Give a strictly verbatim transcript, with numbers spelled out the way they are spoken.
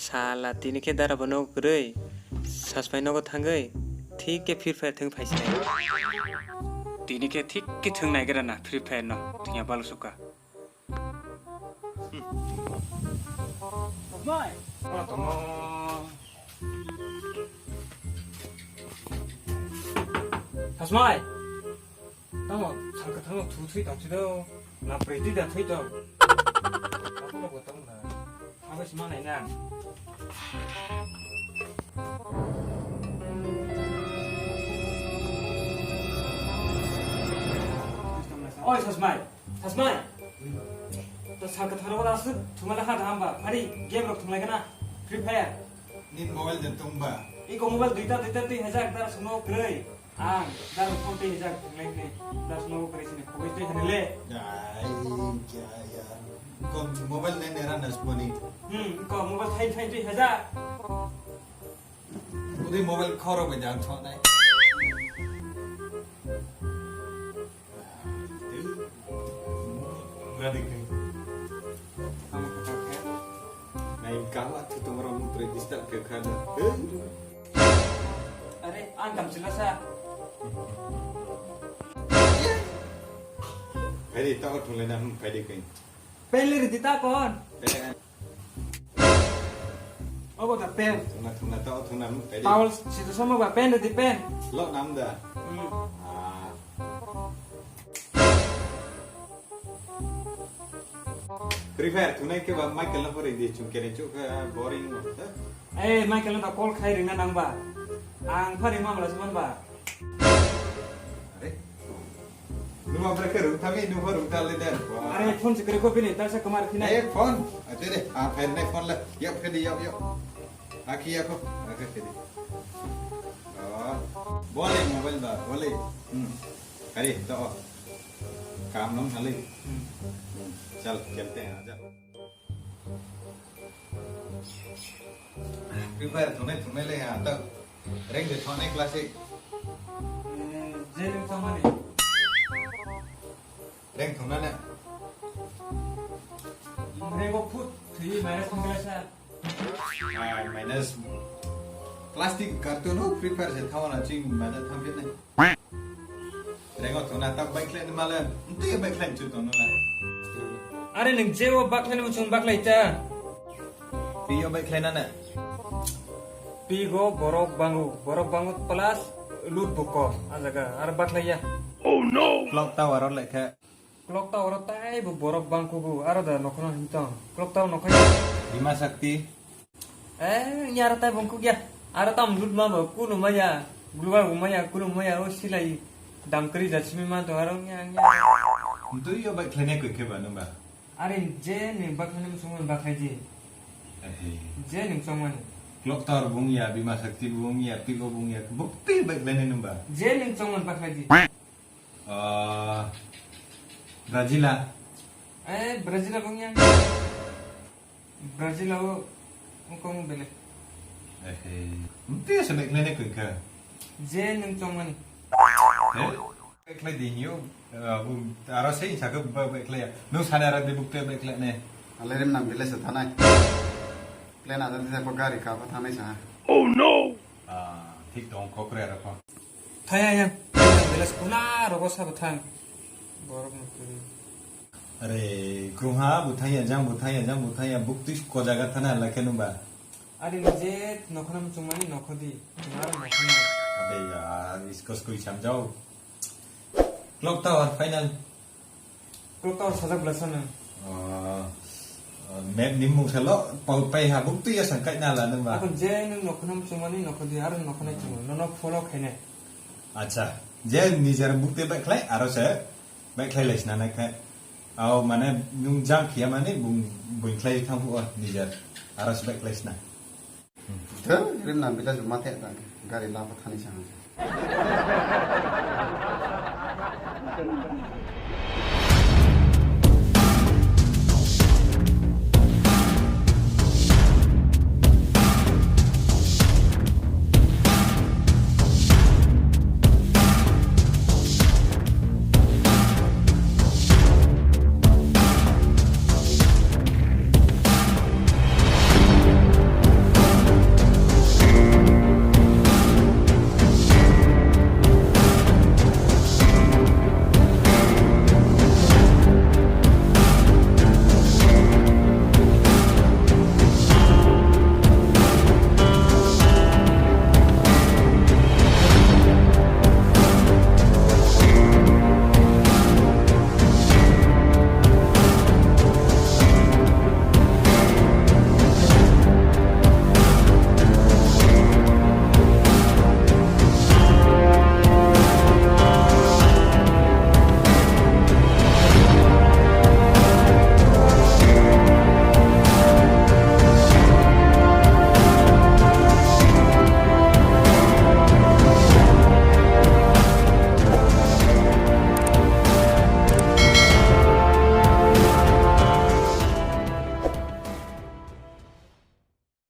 Sala, tini khe dara bo nogo kwrwi, Sasmai nogo thangwi, thik khe Free Fire thwng phai sinai. Tini khe thik khe thwng naigra na Free Fire no, thwngya balu suka. Sasmai! Ora tongmo. Sasmai! Tamo, sal kwthang no thu thui tong si do. Na preti da thui tong. Tamo bo tamo na. Abo sima nai na. Oi, Sasmai. Sasmai. To sal kwthang no da su thumala ha da hamba. Phari game rok thumlai kana. Free Fire. Nini mobile de tongba? Iko mobile duita, duita, dui hajar, dar sungno kwrwi. Ang, dar phone tei hajar thwnglai hwnwi, dar sungno kwrwi sini khogwi tei hwnwi le. Ai, kya yaar. Ko mobile nai nera nas boni. Hmm, ko mobile thai, thai, dui hajar. Udi mobile khoro bai jang thonai. Bradi kai. Ang kata khe. Nai kala tu tong rong pre disturb khe kha da. Are, ang kam sila sa. Phaidi ta thunglai na, hmm, phaidi kai. Pele ridi ta kon. Pele. Obo da pen. Thungna, thungna, to, thungna, hmm, phaidi. Towel, situ sama ba pen ridi pen. Lo nam da. Hmm. Ah. Free Fire thunai khe ba Michael no phari di, chung kene chuk khe boring no, ha? Eh, Michael no ta call khai ringna nang ba. Ang phari ma mala se man ba. Are? Numa bra khe rung thami, numa rung thali der. Are, phone se kre ko bini, ta se kamar phinai. Eh, phone. Ate de, ah, phai nai phone le. Yap khe di, yap, yap. Akhi yap ko, akhi khe di. Oh, bole mobile ba, bole. Hmm. Are, to. Kam nong hali. Hmm. Hmm. Chal, khelte hain, aja. Free Fire thunai thunai le ha, ta. Rank de thunai classic. Eh, je nung thangmani. Rank thunai na. Rank o phut, three minus thang class ha. Ah, minus. Plastic carton o Free Fire se thawa na ching maja thang phet nai. Rank o thuna tak bike khlai ni male, ntui bike khlai chu tong nula. Are nung je o bike khlai ni muchung bike khlai ta. Pi o bike khlai na na. Pi go borok bangu, borok bangu plus loot bo kom, a jaga, aro bike khlai ya. Oh no! Clock tower o lekha. Clock tower o tai bo borok bangkugu, aro da nokho no hintong. Clock tower nokho ya. Bima Shakti. Eh, ni aro tai bangkuk ya. Aro tam lut ma bo, kunu maya. Global bo maya, kunu maya, o silai. Dam kri ja simi ma tong aro nya, nya. Ntui yo bai khlai nai koi khe ba nung ba. Are je ni bai khlai nai muchung ba khlai di. Eh. Je ni muchung mani. Clock tower bung ya, Bima Shakti bung ya, Pigo bung ya, bukti bai khlai nai nung ba. Je ni muchung mani ba khlai di. Ah, Brazila. Eh, Brazila bung ya. Brazila o, o kong bele. Eh, eh. Mti se bai khlai nai koi kha. Je nung chong mani. Eh? Bai khlai di yo. Ah, bu, aro se sa khe ba, bai khlai ya. Nung sana ra di bukti bai khlai nai. Ale rim nang bele se thanai. Plan ada di sa ko gari ka pa thanai sa. Oh no! Ah, thik tong kho kre aro kho. Thaya ya, village kuna rogo sa bo thang. Borok no kiri. Are, krungha bo thaya, jang bo thaya, jang bo thaya, bukti ko jaga thana la khe nung ba. Are je nokho no muchung mani nokho di, nokho no. Abe ya, isko skoi chamjao. Clock tower final. Clock tower sajak bla sana. Ah, ah, map ni mung salo, pau pai ha, buk tu ya sangkai na la nung ba. Akon je nung nokho no muchung mani nokho di, aro nokho nai chungo, nono follow khainai. Acha, je nijer buk te bai khlai, aro se bai khlai lai sna nai khe. Au, mane nung jang khia mani bung, bung khlai thang phuh o nijer, aro se bai khlai sna. Tho, rim nang bida juma the ta, gari labo thani sa.